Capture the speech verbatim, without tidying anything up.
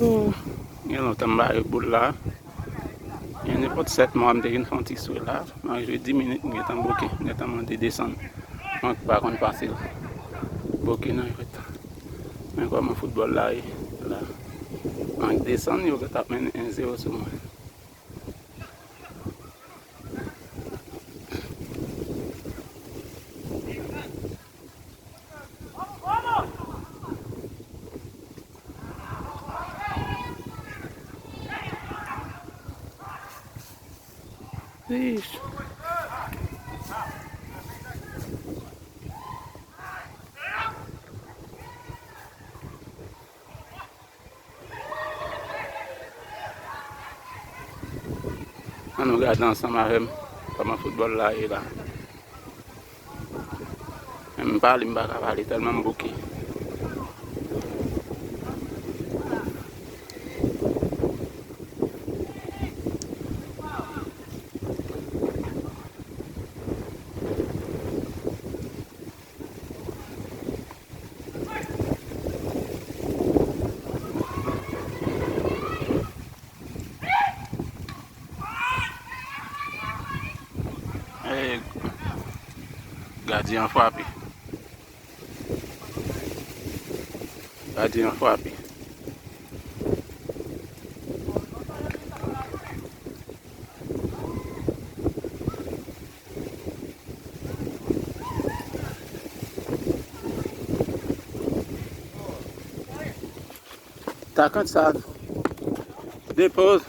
Gen lontan m pa jwe boul la. Gen nenpòt sèt mwa m te vin fè yon ti swe la. M ap jwe dis minit, m gentan boke, m gentan mande desann. Mwen ki pa konn fasil boke nan jwèt. Men kòman foutbòl la ye la. Mwen desann, yo gentan mennen en zewo sou mwen. Ixi. Ann nou gade ansanm avè m kòman foutbòl la ye la. Men m pale, m pa ka pale tèlman m bouke. Gadyen an frape. Gadyen an frape. Atakan sa depoze.